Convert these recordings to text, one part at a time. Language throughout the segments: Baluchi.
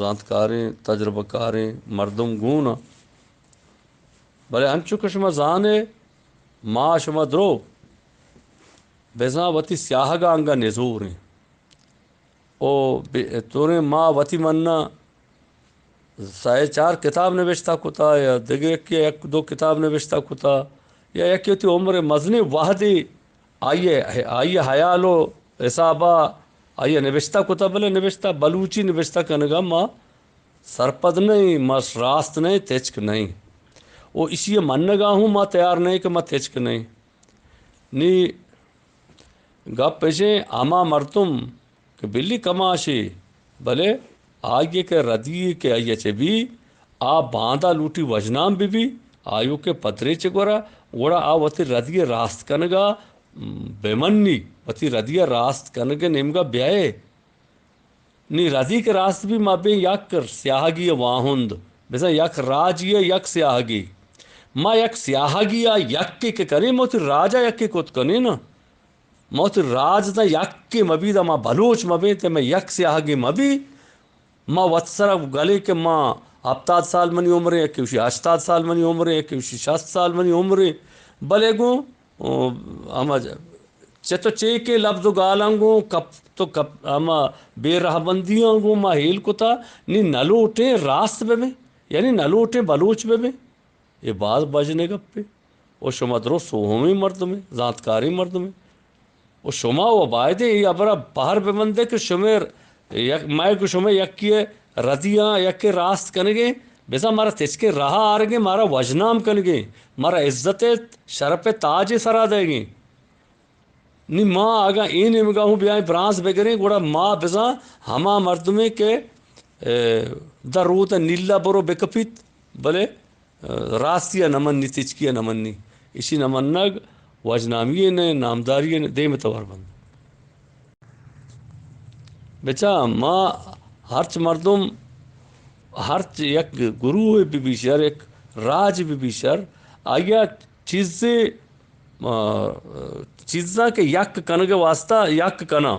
زانتکاریں، تجربہ کاریں مردم گون آں۔ بلے انچو کہ شما زانے، ما شما درو بزاں وتی سیاہگ ءَ انگہ نزوریں۔ او بے-، توریں ما وتی منا سئے چار کتاب نبشتہ کتا یا دگہ یکے یک دو کتاب نبشتہ کتا یا یکے وتی عمر مزنیں وہدے آئی ءِ، آئی ءِ حیال و حسابا آئی ءَ نبشتہ کتا، بلے نبشتہ، بلوچی نبشتہ کنگا ما سرپد نہ ایں، ما راست نہ ایں، تچک نہ ایں۔ و اشی ءِ منگا ہوں ما تیار نہ ایں کہ ما تچک نہ ایں۔ نی گپ اش ایں، ہما مردم کہ بلی کماشے، بلے آئی ءِ کہ ردی کہ آئی ءَ چہ بی، آ باندا لوٹی وژنام بہ بی، آیوکیں پدریچ ءِ گورا، گڑا آ وتی ردی ءِ راست کنگا بہ منی، وتی ردی ءِ راست کنگ ءِ نیمگا بیائے۔ نی ردی کہ راست بی، ما بیں یک سیاہگی ءِ واہند، بزاں یک راجی ءِ یک سیاہگی۔ ما یک سیاہگی ءَ یکے کہ کنیں، ما وتی راج ءَ یکے کت کنیں نا۔ ما وتی راج داں یکے مہ بی، داں ما بلوچ مہ بیں، تے مئے یک سیاہگے مہ بی۔ ما وت سرا گلیں کہ ما ہپتاد سال منی عمریں، یکے گوشی ہشتاد سال منی عمریں، یکے گوشی شست سال منی عمریں۔ بلے گوں، او، ہما ج-، چہ تو چے کہ لبز و گالاں گوں کپ تو کپ، ہما بے رہبندیاں گوں ما ہیل کتا، نی نہ لوٹیں راست بہ بیں، یعنی نہ لوٹیں بلوچ بہ بیں۔ اے باز بژنیں گپے۔ و شما درست سوہمیں مردمے، زانتکاریں مردمے۔ و شما و بایدیں اے ہبرا بہر بہ بندے کہ شمے یک، مئے گو شمے یکے ردیاں، یکے راست کنگے، بزاں مارا تچکیں راہ آرگے، مارا وژنام کنگے، مارا عزت شرپ تاج سرا دئیگے۔ نی ما اگاں اے نیمگا ہوں بیائیں برانز بگریں، گڑا ما بزاں ہما مردمے کہ، اے، در رود نیلا برو بکپیت، بلے، اے، راستی ءَ نہ منی، تچکی ءَ نہ منی۔ اشی نہ منگ وژنامی ءِ نہ، نامداری ءِ نہ، دیم ءِ توار بند۔ بچا ما ہرچ مردم، ہرچ یک گروہ بہ بی شر، یک راج بہ بی شر، آئی ءَ چیزے، آ، چیزاں کہ یک کنگ ءِ واسطہ یک کناں،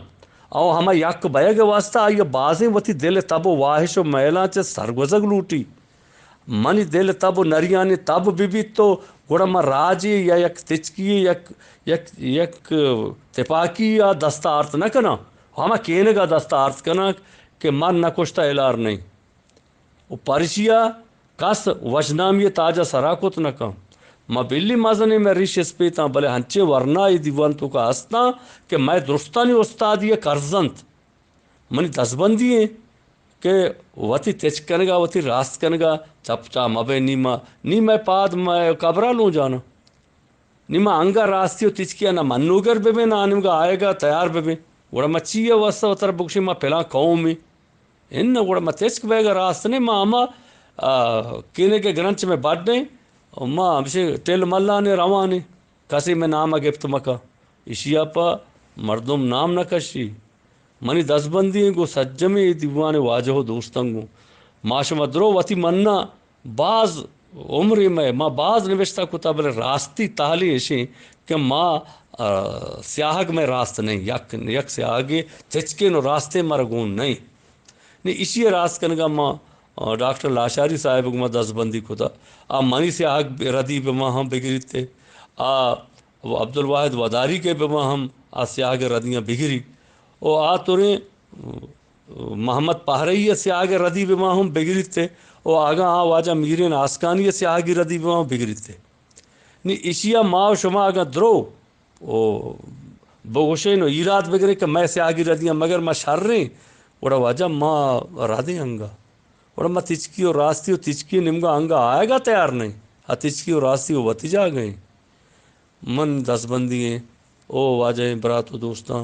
او ہما یک بئیگ ءِ واسطہ آئی ءَ بازیں وتی دل ءِ تب و واہش و میلاں چہ سرگوزگ لوٹی۔ منی دل تب و نریانی تب بہ بیت تو گڑا من راجے یا یک تچکی یک، یک، یک تپاکی ءَ دست آرت نہ کناں، ہما کینگ ءَ دست آرت کناں کہ من نہ کشتہ ہلار نئیں۔ و پرشیا کس وشنامی تاجا سرا کت نہ کن۔ ما بلی مزنیں مئے ریش اسپیتاں، بلے ہنچیں ورنائے دیوان توکا ہستاں کہ مئے درستانی استادی ءِ کرز انت۔ منی دزبندی ایں کہ وتی تچک کنگا، وتی راست کنگا چپ چا مبیں۔ نی ما، نی مئے پاد مئے قبرا لونجانا۔ نی ما انگا راستی و تچکیا نہ منوگر ببیں، نہ آنمگا آیگا تیار ببیں۔ گڑا ما چی ءِ واسطہ وترا بگوشیں ما پلان قوم ایں؟ اناں، گڑا ما تچک بیگا راست نہ ایں، ما ہما، آ، کینگے گرنچ مئے بڈ ایں، ما ہمشی ٹل ملان ایں روان ایں، کسے مئے نام ءَ گپت مکا۔ اشیا پہ مردم نام نہ کشی۔ منی دزبندی ایں گوں سجمیں اے دیوان ءِ واجہ و دوستاں گوں۔ ما شما درو وتی منا باز عمرے مئے، ما باز نبشتہ کتا، بلے راستی تہلی اشیں کہ ما، آ، سیاہگ مئے راست نئیں، یک، یک سیاہگے تچکیں و راستیں مارا گون نئیں۔ نی ایشی ءِ راست کنگا ما، آ، ڈاکٹر لاشاری صاحب ءَ گوما دزبندی کتا۔ آ منی سیاہگ ردی بہ ما ہم بگریت ءُ آ عبدالواحد وداریگ ءَ بہ ما ہم آ سیاہگ ءِ ردیاں بگری۔ او آ توریں محمد پہرئی ءِ سیاہگ ءِ ردی بہ ما ہم بگریت ءُ او اگاں آ واجہ میرین آسکانی ءِ سیاہگ ءِ ردی بہ ما ہم بگریت۔ نی ایشی ءَ ما و شما اگاں درو او بگوشیں و ایراد بگریں کہ مئے سیاہگی ردیاں، مگر ما شریں، گڑا واجہ ما ردیں انگا۔ گڑا ما تچکی و راستی و تچکی نیمگا انگا آیگا تیار نئیں۔ آ تچکی و راستی و وتی جاگہ ایں۔ من دزبندی ایں، او واجہیں برات و دوستاں،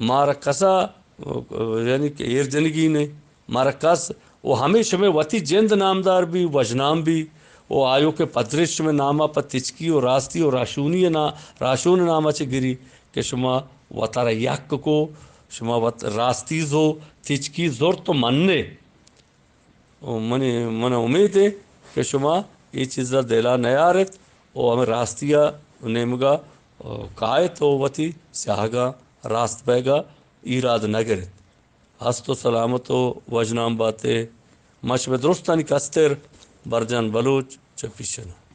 مارا کسا، یعنی کہ ایر جنگی نئیں۔ مارا کس و ہمے شمئے وتی جند نامدار بی، وژنام بی و آیوکیں پدریچ شمئے ناما پہ تچکی و راستی و راہشونی نا-، راہشون ناما چہ گری کہ شما وتارا یک کو، شما وت راستی زو، تچکی زرت و منّے۔ و منی، من امیدے کہ شما اے چیزا دلا نیارت و ہمے راستیا نیمگا کایت و وتی سیاہگا راست بیگا ایراد نگرت۔ ہست و سلامت و وژنام باتے۔ ما شمئے درستانی کستر برجان بلوچ چہ پیشن۔